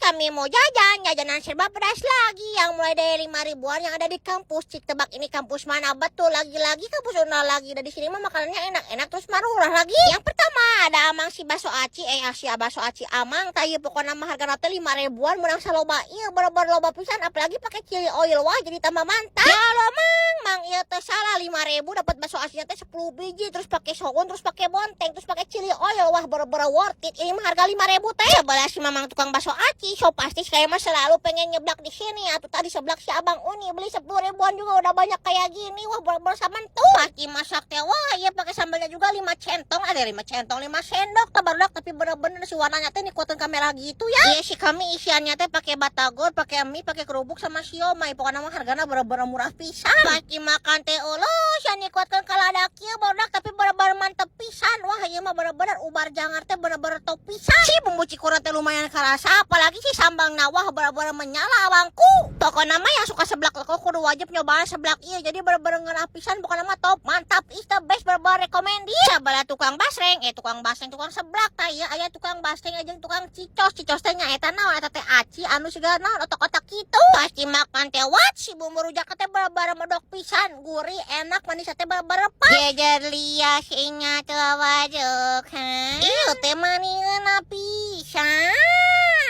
Kami mau jajan, jajanan serba pedas lagi yang mulai dari 5 ribuan yang ada di kampus. Cik, tebak ini kampus mana? Betul, lagi-lagi kampus Unra lagi. Dan di sini mah makanannya enak-enak, terus marurah lagi. Yang pertama ada amang si baso aci, eh, si baso aci amang, tah pokoknya mah harga teh 5 ribuan menang saloba. Iya, bener-bener loba pisan, apalagi pakai chili oil, wah, jadi tambah mantap. Ya lo mang, mang, iya teh salah, 5 ribu dapat bakso acinya teh 10 biji, terus pakai soun, terus pakai bonteng, terus pakai chili oil, wah, bener-bener worth it. Ini mah harga 5 ribu teh. Sebelah si mamang tukang bakso aci, so pasti saya mah selalu pengen nyeblak di sini. Atau tadi seblak si abang Uni beli 10 ribuan juga udah banyak kayak gini, wah, bener-bener sama tuh. Pasti masak teh, wah, iya, pakai sambalnya juga 5 centong, ada 5 centong, 5 sendok, tabarudak, tapi bener-bener si warnanya teh nikuatin kamera gitu ya. Iya, si kami isiannya teh pakai batagor, pakai mie, pakai kerupuk sama siomay. Pokoknya mah harganya bener-bener murah pisan. Pasti makan teh ulah, sia nikuatkan kalau ada kieu, barudak, tapi bener-bener mantep pisan. Wah, iya mah bener-bener ubar jangar teh bener-bener top pisan. Si bumbu cikura teh lumayan kerasa, apalagi si sambal, wah, bener-bener menyala, abangku. Pokoknya mah yang suka seblak kok kudu wajib nyobaan seblak, iya, jadi bener-bener ngeunah pisan, pokoknya mah top, mantap, is the best, bener-bener recommended. Sebelah tukang basreng, eh, tukang basreng, tukang seblak tah ieu aya tukang basreng aja, tukang cicos. Cicos teh nya eta naon, eta teh aci anu segala naon otak-otak gitu. Pasti makan teh, what, si bumbu rujak teh bener-bener medok pisan, gurih, enak, manis teh bener-bener pas. Jejer lia singa tua wajuk ha. Ieu teh maningeuna pisan.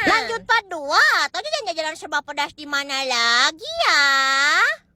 Lanjut part 2 atau jajan-jajanan serba pedas di mana lagi ya?